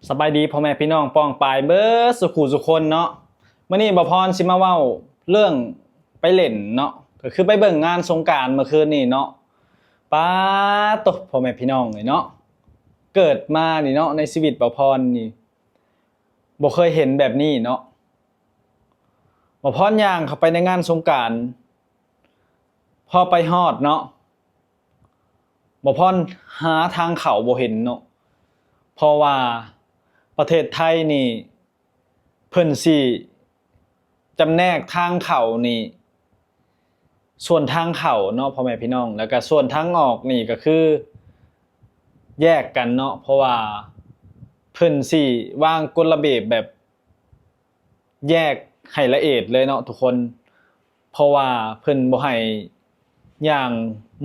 ສະບາຍດີພໍ່ແມ່ພີ່ນ້ອງປ້ອງປາຍເບິດສູ່ຄູ່ສູ່ຄົນເນາະ. ມື້ນີ້ບ່າວພອນຊິມາເວົ້າເລື່ອງໄປຫຼິ້ນເນາະ ກໍຄືໄປເບິ່ງງານສົງການເມື່ອຄືນນີ້ເນາະ. ປາໂຕ ພໍ່ແມ່ພີ່ນ້ອງເອີຍເນາະ, ເກີດມານີ້ເນາະ ໃນຊີວິດບ່າວພອນນີ້ບໍ່ເຄີຍເຫັນແບບນີ້ເນາະ. ບ່າວພອນຍ່າງເຂົ້າໄປໃນງານສົງການ, ພໍໄປຮອດເນາະ ບ່າວພອນຫາທາງເຂົ້າບໍ່ເຫັນເນາະ ເພາະວ່າປະເທດໄທນີ້ ເພິ່ນຊິຈຳແນກທາງເຂົ້ານີ້ ສ່ວນທາງເຂົ້າເນາະ ພໍ່ແມ່ພີ່ນ້ອງ, ແລ້ວກະສ່ວນທາງອອກນີ້ກໍຄືແຍກກັນເນາະ, ເພາະວ່າເພິ່ນຊິວາງກົດລະບຽບແບບ ແຍກໃຫ້ລະອຽດເລີຍເນາະທຸກຄົນ, ເພາະວ່າເພິ່ນບໍ່ໃຫ້ຍ່າງ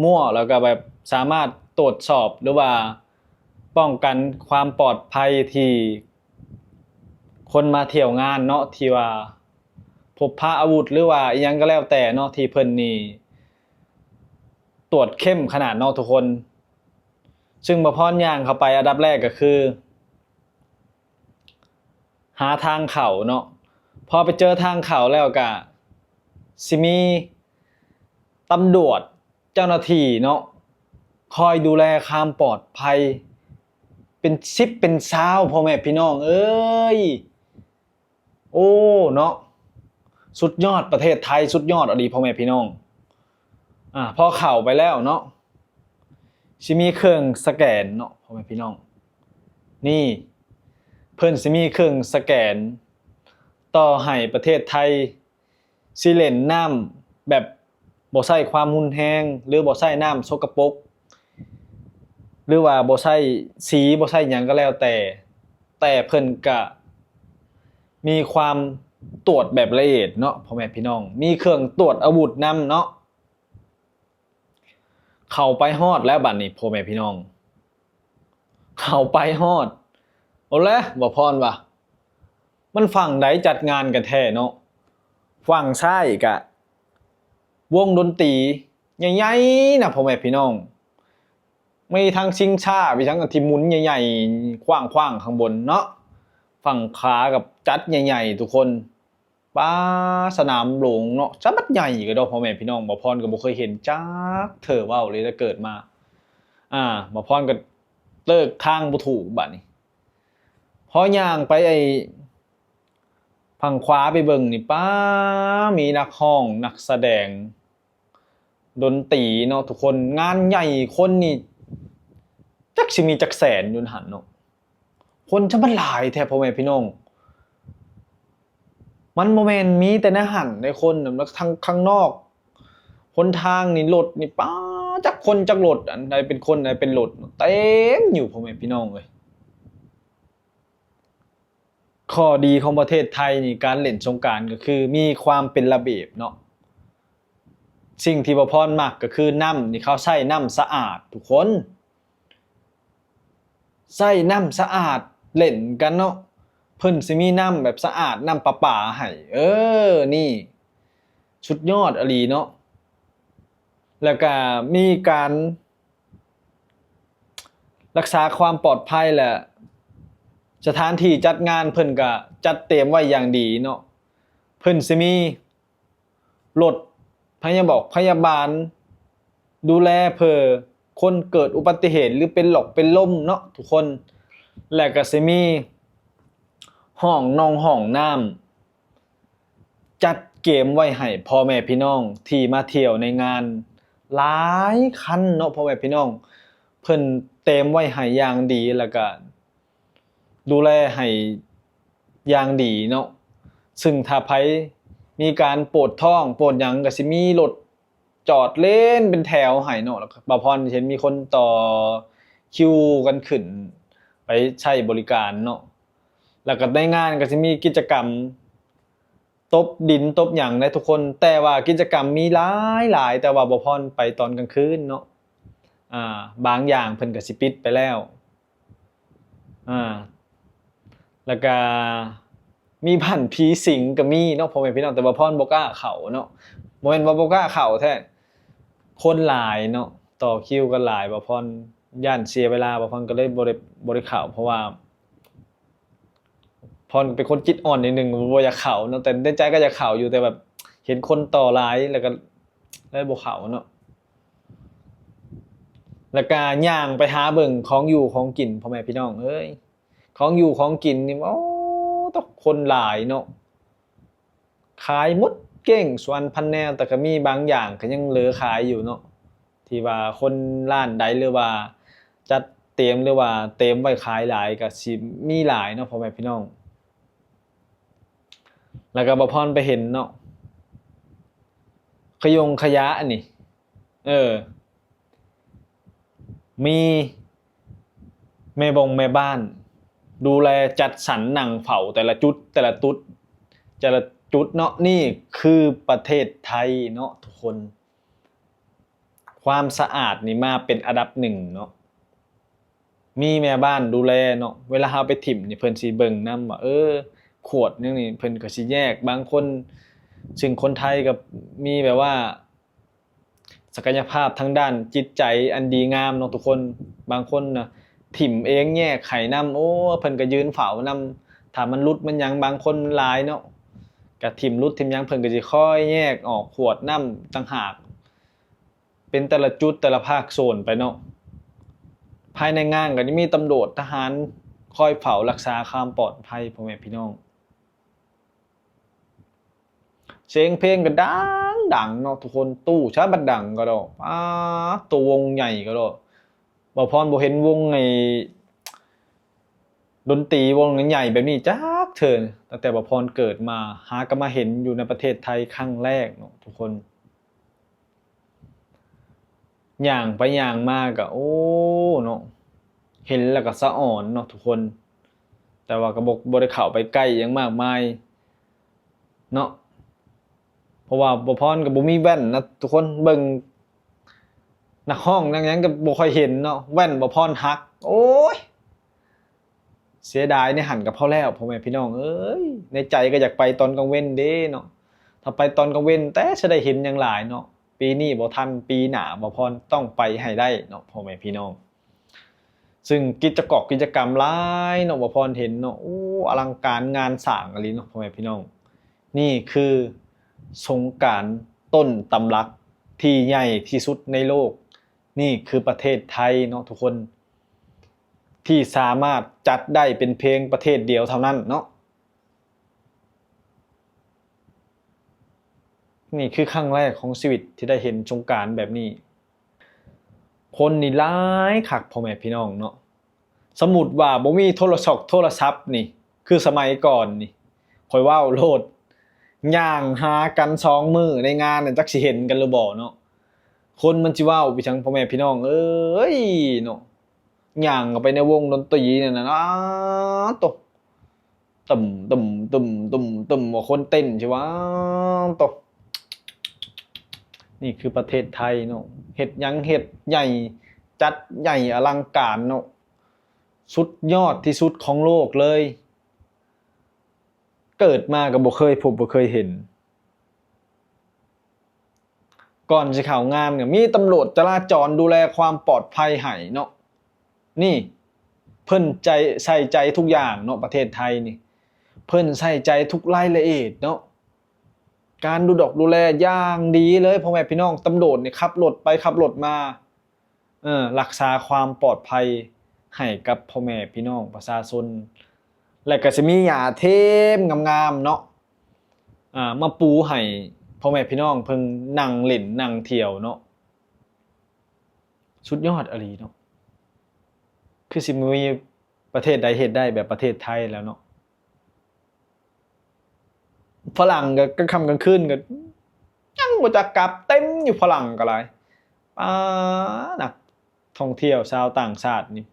ມົ້ວ ແລ້ວກໍແບບສາມາດຕວດສອບ ຫຼືວ່າປ້ອງກັນຄວາມປອດໄພທີ່ຄົນມາທ່ຽວງານເນາະ ທີ່ວ່າພົບພາອາວຸດ ຫຼືວ່າອີ່ຫຍັງກໍແລ້ວແຕ່ເນາະ ທີ່ເພິ່ນນີ້ຕວດເຂັ້ມຂະໜາດເນາະທຸກຄົນ. ຊຶ່ງບ່າວພອນຍ່າງເຂົ້າໄປອັນດັບແລກກໍຄື ຫາທາງເຂົ້າເນາະ, ພໍໄປເຈີທາງເຂົ້າແລ້ວກະຊິມີຕຳຫຼວດ ເຈົ້າໜ້າທີ່ເນາະ ຄອຍດູແລຄວາມປອດໄພເປັນສິບເປັນຊາວ ພໍ່ແມ່ພີ່ນ້ອງເອີຍ. ໂອ້ ເນາະ ສຸດຍອດ ປະເທດໄທສຸດຍອດອີ່ຫຼີ ພໍ່ແມ່ພີ່ນ້ອງ. ອາ ພໍເຂົ້າໄປແລ້ວເນາະ ຊິມີເຄື່ອງສະແກນເນາະ ພໍ່ແມ່ພີ່ນ້ອງ. ນີ້ ເພິ່ນຊິມີເຄື່ອງສະແກນ, ຕໍ່ໃຫ້ປະເທດໄທຊິເຫຼັ້ນນ້ຳແບບບໍ່ໃຊ້ຄວາມຮຸນແຮງ ຫຼືບໍ່ໃຊ້ນ້ຳສົກກະປົກ ຫຼືວ່າບໍ່ໃຊ້ສີ ບໍ່ໃຊ້ຫຍັງກໍແລ້ວແຕ່, ແຕ່ເພິ່ນກະມີຄວາມຕວດແບບລະອຽດເນາະ ພໍ່ແມ່ພີ່ນ້ອງ, ມີເຄື່ອງຕວດອາວຸດນຳເນາະ. ເຂົ້າໄປຮອດແລ້ວບັດນີ້ ພໍ່ແມ່ພີ່ນ້ອງ, ເຂົ້າໄປຮອດ ໂອແລະ ບ່າວພອນວ່າ ມັນຝັ່ງໃດຈັດງານກັນແທ້ເນາະ, ຝັ່ງຊ້າຍກະວົງດົນຕີໃຫຍ່ໆນະ ພໍ່ແມ່ພີ່ນ້ອງ, ມີທັງຊິງຊ້າ ມີທັງອັນທີ່ໝູນໃຫຍ່ໆຂວ້າງໆຂ້າງບົນເນາະ, ຝັ່ງຂາກັບຈັດໃຫຍ່ໆທຸກຄົນ. ປາ ສະໜາມຫຼວງເນາະ ສະບັດໃຫຍ່ກະດອກ ພໍ່ແມ່ພີ່ນ້ອງ, ບ່າວພອນກໍບໍ່ເຄີຍເຫັນຈັກເທື່ອ ເວົ້າເລີຍແຕ່ເກີດມາ. ອາ ບ່າວພອນກໍເລີກທາງບໍ່ຖືກບັດນີ້, ພໍຍ່າງໄປໄອ້ຝັ່ງຂວາໄປເບິ່ງນີ້ ປາ ມີນັກຮ້ອງ ນັກສະແດງ ດົນຕີເນາະທຸກຄົນ, ງານໃຫຍ່ ຄົນນີ້ຈັກຊິມີຈັກແສນຢູ່ຫັ້ນເນາະ, ຄົນຈະມາຫຼາຍແທ້ ພໍ່ແມ່ພີ່ນ້ອງ. ມັນບໍ່ແມ່ນມີແຕ່ໃນຫັ້ນໃດຄົນ, ທາງ ທາງນອກຫົນທາງນີ້ ລົດນີ້ ປາ ຈັກຄົນຈັກລົດ, ອັນໃດເປັນຄົນ ໃດເປັນລົດ ເຕັມຢູ່ ພໍ່ແມ່ພີ່ນ້ອງເອີຍ. ຂໍ້ດີຂອງປະເທດໄທນີ້ ການຫຼິ້ນສົງການກໍຄືມີຄວາມເປັນລະບຽບເນາະ. ສິ່ງທີ່ບ່າວພອນມັກກໍຄືນ້ຳນີ້ ເຂົາໃຊ້ນ້ຳສະອາດທຸກຄົນ, ໃຊ້ນ້ຳສະອາດຫຼິ້ນກັນເນາະ, ເພິ່ນຊິມີນ້ຳແບບສະອາດ ນ້ຳປະປາໃຫ້. ເອີ ນີ້ສຸດຍອດອີ່ຫຼີເນາະ. ແລ້ວກະມີການ ລັກສາຄວາມປອດໄພ ແລະ ສະຖານທີ່ຈັດງານເພິ່ນກະຈັດຕຽມໄວ້ຢ່າງດີເນາະ, ເພິ່ນຊິມີລົດພະຍາບອກພະຍາບານດູແລເພື່ອຄົນເກີດອຸບັດຕິເຫດ ຫຼື ເປັນຫຼອກເປັນລົມເນາະທຸກຄົນ, ແລະ ກະຊິມີຫ້ອງນອງຫ້ອງນ້ຳ ຈັດກຽມໄວ້ໃຫ້ພໍ່ແມ່ພີ່ນ້ອງທີ່ມາທ່ຽວໃນງານຫຼາຍຄັນເນາະ ພໍ່ແມ່ພີ່ນ້ອງ, ເພິ່ນຕຽມໄວ້ໃຫ້ຢ່າງດີ ແລ້ວກະດູແລໃຫ້ຢ່າງດີເນາະ. ຊຶ່ງຖ້າໃຜມີການປວດທ້ອງປວດຫຍັງ ກະຊິມີລົດ ຈອດເລນເປັນແຖວໃຫ້ເນາະ, ແລ້ວກໍບ່າວພອນເຫັນມີຄົນຕໍ່ຄິວກັນຂຶ້ນໄປໃຊ້ບໍລິການເນາະ. ແລ້ວກໍໃນງານກໍຊິມີກິດຈະກຳຕົບດິນຕົບຫຍັງໃດ໋ທຸກຄົນ, ແຕ່ວ່າກິດຈະກຳມີຫຼາຍໆ ແຕ່ວ່າບ່າວພອນໄປຕອນກາງຄືນເນາະ, ອາ ບາງຢ່າງເພິ່ນກໍຊິປິດໄປແລ້ວ. ອາ ແລ້ວກະມີບ້ານຜີສິງກະມີເນາະ ພໍ່ແມ່ພີ່ນ້ອງ, ແຕ່ວ່າພອນບໍ່ກ້າເຂົ້າເນາະ, ບໍ່ແມ່ນວ່າບໍ່ກ້າເຂົ້າແທ້, ຄົນຫຼາຍເນາະ ຕໍ່ຄິວກັນຫຼາຍ, ບ່າວພອນຢ້ານເສຍເວລາ ບ່າວພອນກໍເລີຍບໍ່ໄດ້ ບໍ່ໄດ້ເຂົ້າ ເພາະວ່າ ພອນເປັນຄົນຈິດອ່ອນໜ້ອຍໜຶ່ງ ບໍ່ຢາກເຂົ້າເນາະ ແຕ່ໃນໃຈກໍຢາກເຂົ້າຢູ່ ແຕ່ແບບເຫັນຄົນຕໍ່ຫຼາຍ ແລ້ວກໍເລີຍບໍ່ເຂົ້າເນາະ. ແລ້ວກໍຍ່າງໄປຫາເບິ່ງຂອງຢູ່ຂອງກິນ ພໍ່ແມ່ພີ່ນ້ອງເອີຍ ຂອງຢູ່ຂອງກິນນີ້ ໂອ້ ຕະ ຄົນຫຼາຍເນາະ ຂາຍໝົດເກ້ງສວນພັນແນວ ແຕ່ກໍມີບາງຢ່າງກໍຍັງເຫຼືອຂາຍຢູ່ເນາະ ທີ່ວ່າຄົນຮ້ານໃດ ຫຼືວ່າຈັດຕຽມ ຫຼືວ່າຕຽມໄວ້ຂາຍຫຼາຍ ກໍຊິມີຫຼາຍເນາະ ພໍ່ແມ່ພີ່ນ້ອງ. ແລ້ວກໍບ່າວພອນໄປເຫັນເນາະ ຂະຍົງຂະຢະອັນນີ້ ເອີ ມີແມ່ບົງແມ່ບ້ານດູແລຈັດສັນນັ່ງເຝົ້າແຕ່ລະຈຸດ ແຕ່ລະຈຸດ ແຕ່ລະຈຸດເນາະ. ນີ້ຄືປະເທດໄທເນາະທຸກຄົນ ຄວາມສະອາດນີ້ມາເປັນອັນດັບໜຶ່ງເນາະ ມີແມ່ບ້ານດູແລເນາະ. ເວລາເຮົາໄປຖິ້ມນີ້ ເພິ່ນຊິເບິ່ງນຳວ່າ ເອີ ຂວດຫຍັງນີ້ ເພິ່ນກໍຊິແຍກ ບາງຄົນ ຊຶ່ງຄົນໄທກໍມີແບບວ່າ ສັກກະຍະພາບທາງດ້ານຈິດໃຈອັນດີງາມເນາະທຸກຄົນ. ບາງຄົນນະ ຖິ້ມເອງແຍກໃຫ້ນຳ ໂອ້ ເພິ່ນກໍຢືນເຝົ້ານຳ ຖ້າມັນຫຼຸດມັນຫຍັງ ບາງຄົນມັນຫຼາຍເນາະ ກໍຖິ້ມຫຼຸດຖິ້ມຫຍັງ ເພິ່ນກໍຊິຄອຍແຍກອອກຂວດນ້ຳຕ່າງຫາກ ເປັນແຕ່ລະຈຸດແຕ່ລະພາກສ່ວນໄປເນາະ. ພາຍໃນງານກໍຈະມີຕຳຫຼວດທະຫານຄອຍເຝົ້າຮັກສາຄວາມປອດໄພ ພໍ່ແມ່ພີ່ນ້ອງ. ສຽງເພງກໍດັງໆເນາະທຸກຄົນ ຕູ້ຊະບັດດັງກໍດອກ ປາດໂຕ ວົງໃຫຍ່ກໍດອກ. ບ່າວພອນບໍ່ເຫັນວົງໄອ້ດົນຕີວົງໃຫຍ່ແບບນີ້ຈັກເທື່ອ ຕັ້ງແຕ່ບ່າວພອນເກີດມາ ຫາກໍມາເຫັນຢູ່ໃນປະເທດໄທຄັ້ງແລກເນາະທຸກຄົນ. ຍ່າງໄປຍ່າງມາກໍ ໂອ້ ເນາະ ເຫັນແລ້ວກໍສະອອນເນາະທຸກຄົນ ແຕ່ວ່າກໍບໍ່ ບໍ່ໄດ້ເຂົ້າໄປໃກ້ຫຍັງມາກມາຍເນາະ ເພາະວ່າບ່າວພອນກໍບໍ່ມີແວ່ນນະທຸກຄົນ. ເບິ່ງນັກຮ້ອງນັກຫຍັງກໍບໍ່ຄ່ອຍເຫັນເນາະ ແວ່ນບ່າວພອນຫັກ ໂອ້ຍ ເສຍດາຍໃນຫັ້ນກໍພໍແລ້ວ ພໍ່ແມ່ພີ່ນ້ອງເອີຍ. ໃນໃຈກໍຢາກໄປຕອນກາງເວັນເດ້ເນາະ ຖ້າໄປຕອນກາງເວັນແຕ່ຊິໄດ້ເຫັນຫຍັງຫຼາຍເນາະ. ປີນີ້ບໍ່ທັນ ປີໜ້າບ່າວພອນຕ້ອງໄປໃຫ້ໄດ້ເນາະ ພໍ່ແມ່ພີ່ນ້ອງ. ຊຶ່ງກິດຈະກອກກິດຈະກຳຫຼາຍເນາະ ບ່າວພອນເຫັນເນາະ ໂອ້ ອະລັງການງານສ້າງອີ່ຫຼີເນາະ ພໍ່ແມ່ພີ່ນ້ອງ. ນີ້ຄືສົງການຕົ້ນຕຳລັກທີ່ໃຫຍ່ທີ່ສຸດໃນໂລກ. ນີ້ຄືປະເທດໄທເນາະທຸກຄົນ ທີ່ສາມາດຈັດໄດ້ເປັນພຽງປະເທດດຽວເທົ່ານັ້ນເນາະ. ນີ້ຄືຄັ້ງແລກຂອງຊີວິດທີ່ໄດ້ເຫັນສົງການແບບນີ້. ຄົນນີ້ຫຼາຍຄັກ ພໍ່ແມ່ພີ່ນ້ອງເນາະ. ສົມມຸດວ່າບໍ່ມີໂທລະສັບ ໂທລະສັບນີ້ ຄືສະໄໝກ່ອນນີ້ ຂ້ອຍເວົ້າໂລດ ຍ່າງຫາກັນສອງມື້ໃນງານນັ້ນ ຈັກຊິເຫັນກັນຫຼືບໍ່ເນາະ. ຄົນມັນຊິເວົ້າໄປຫຍັງ ພໍ່ແມ່ພີ່ນ້ອງເອີຍເນາະ. ຍ່າງເຂົ້າໄປໃນວົງດົນຕີນັ້ນນະ ອາໂຕ ຕຶມ ຕຶມ ຕຶມ ຕຶມ ຕຶມ ວ່າຄົນເຕັ້ນຊິວ່າ ໂຕ ນີ້ຄືປະເທດໄທເນາະ ເຮັດຫຍັງເຮັດໃຫຍ່ ຈັດໃຫຍ່ອະລັງການເນາະ ສຸດຍອດທີ່ສຸດຂອງໂລກເລີຍ. ເກີດມາກໍບໍ່ເຄີຍພົບບໍ່ເຄີຍເຫັນ. ກ່ອນຊິເຂົ້າງານກໍມີຕຳຫຼວດຈະລາຈອນດູແລຄວາມປອດໄພໃຫ້ເນາະ. ນີ້ເພິ່ນໃຈ ໃສ່ໃຈທຸກຢ່າງເນາະ ປະເທດໄທນີ້ ເພິ່ນໃສ່ໃຈທຸກລາຍລະອຽດເນາະ ການດູດອກດູແລຢ່າງດີເລີຍ ພໍ່ແມ່ພີ່ນ້ອງ. ຕຳຫຼວດນີ້ຂັບລົດໄປຂັບລົດມາ ເອີ ລັກສາຄວາມປອດໄພໃຫ້ກັບພໍ່ແມ່ພີ່ນ້ອງປະຊາຊົນ ແລະ ກໍຊິມີຫຍ້າເທີມງາມໆເນາະ ອ່າ ມາປູໃຫ້ພໍ່ແມ່ພີ່ນ້ອງເພິ່ນນັ່ງຫຼິ້ນນັ່ງທ່ຽວເນາະ. ສຸດຍອດອີ່ຫຼີເນາະ ຄືຊິບໍ່ມີປະເທດໃດເຮັດໄດ້ແບບປະເທດໄທແລ້ວເນາະ. ຝຣັ່ງກໍກາງຄ່ຳກາງຄືນກໍຍັງບໍ່ຈັກກັບ ເຕັມຢູ່ ຝຣັ່ງກໍຫຼາຍ. ປາ ນັກທ່ອງທ່ຽວຊາວຕ່າງຊາດນີ້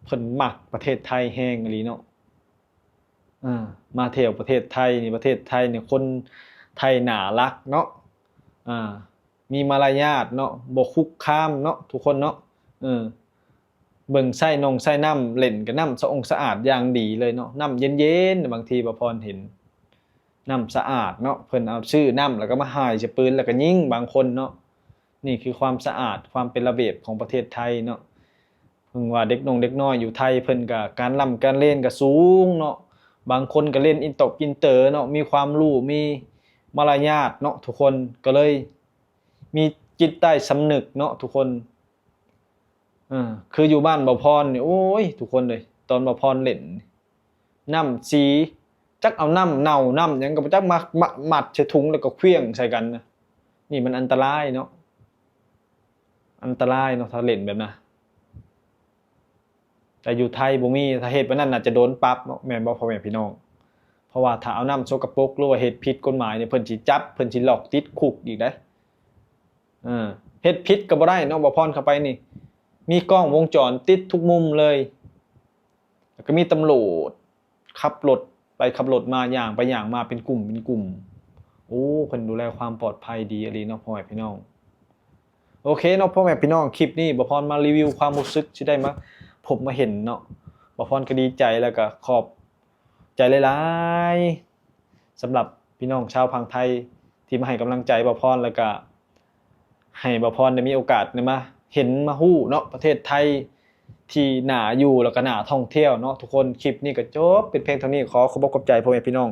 ເພິ່ນມັກປະເທດໄທແຮງອີ່ຫຼີເນາະ. ເອີ ມາທ່ຽວປະເທດໄທນີ້ ປະເທດໄທນີ້ຄົນໄທໜ້າຮັກເນາະ ອ່າ ມີມາລະຍາດເນາະ ບໍ່ຄຸກຄາມເນາະ ທຸກຄົນເນາະ. ເອີ ເບິ່ງໃຊ້ໜອງໃຊ້ນ້ຳ ເຫຼັ້ນກັບນ້ຳສະອົງສະອາດຢ່າງດີເລີຍເນາະ ນ້ຳເຢັນໆ. ບາງທີບ່າວພອນເຫັນນ້ຳສະອາດເນາະ ເພິ່ນເອົາຊື້ນ້ຳ ແລ້ວກໍມາຫາຍໃສ່ປືນ ແລ້ວກໍຍິງບາງຄົນເນາະ. ນີ້ຄືຄວາມສະອາດ ຄວາມເປັນລະບຽບຂອງປະເທດໄທເນາະ. ເພິ່ນວ່າເດັກນ້ອງເດັກນ້ອຍຢູ່ໄທ ເພິ່ນກໍການລ່ຳການລຽນກໍສູງເນາະ ບາງຄົນກໍເຫຼັ້ນອິນຕົກອິນເຕີເນາະ ມີຄວາມຮູ້ ມີມາລະຍາດເນາະທຸກຄົນ ກໍເລີຍມີຈິດໃຕ້ສຳນຶກເນາະທຸກຄົນ. ເອີ ຄືຢູ່ບ້ານບ່າວພອນນີ້ ໂອ້ຍ ທຸກຄົນເອີຍ ຕອນບ່າວພອນເຫຼັ້ນ ນ້ຳສີ ຈັກເອົານ້ຳເນົ່ານ້ຳຫຍັງກໍບໍ່ຈັກ ມາ ມາມັດໃສ່ຖົງແລ້ວກໍເຂວ້ຽງໃສ່ກັນນະ. ນີ້ມັນອັນຕະລາຍເນາະ ອັນຕະລາຍເນາະ ຖ້າເຫຼັ້ນແບບນັ້ນ. ແຕ່ຢູ່ໄທບໍ່ມີ ຖ້າເຮັດແບບນັ້ນໜ້າຈະໂດນປັບເນາະ ແມ່ນບໍ່ພໍ່ແມ່ພີ່ນ້ອງ? ເພາະວ່າຖ້າເອົານ້ຳສົກກະປົກ ຫຼືວ່າເຮັດຜິດກົດໝາຍນີ້ ເພິ່ນຊິຈັບ ເພິ່ນຊິລອກຕິດຄຸກອີກເດ້. ເອີ ເຮັດຜິດກໍບໍ່ໄດ້ເນາະ ບ່າວພອນເຂົ້າໄປນີ້ ມີກ້ອງວົງຈອນປິດທຸກມຸມເລີຍ ແລ້ວກໍມີຕຳຫຼວດຂັບລົດໄປຂັບລົດມາ ຍ່າງໄປຍ່າງມາເປັນກຸ່ມເປັນກຸ່ມ. ໂອ້ ເພິ່ນດູແລຄວາມປອດໄພດີອີ່ຫຼີເນາະ ພໍ່ແມ່ພີ່ນ້ອງ. ໂອເຄເນາະ ພໍ່ແມ່ພີ່ນ້ອງ ຄລິບນີ້ບ່າວພອນມາຣີວິວຄວາມຮູ້ສຶກທີ່ໄດ້ມາພົບມາເຫັນເນາະ ບ່າວພອນກໍດີໃຈ ແລ້ວກໍຂອບໃຈຫຼາຍໆ ສຳລັບພີ່ນ້ອງຊາວຝັ່ງໄທທີ່ມາໃຫ້ກຳລັງໃຈບ່າວພອນ ແລ້ວກໍໃຫ້ບ່າວພອນໄດ້ມີໂອກາດໄດ້ມາເຫັນມາຮູ້ເນາະ ປະເທດໄທທີ່ໜ້າຢູ່ ແລ້ວກໍໜ້າທ່ອງທ່ຽວເນາະທຸກຄົນ. ຄລິບນີ້ກໍຈົບເປັນພຽງເທົ່ານີ້ ຂໍຂອບອົກຂອບໃຈພໍ່ແມ່ພີ່ນ້ອງ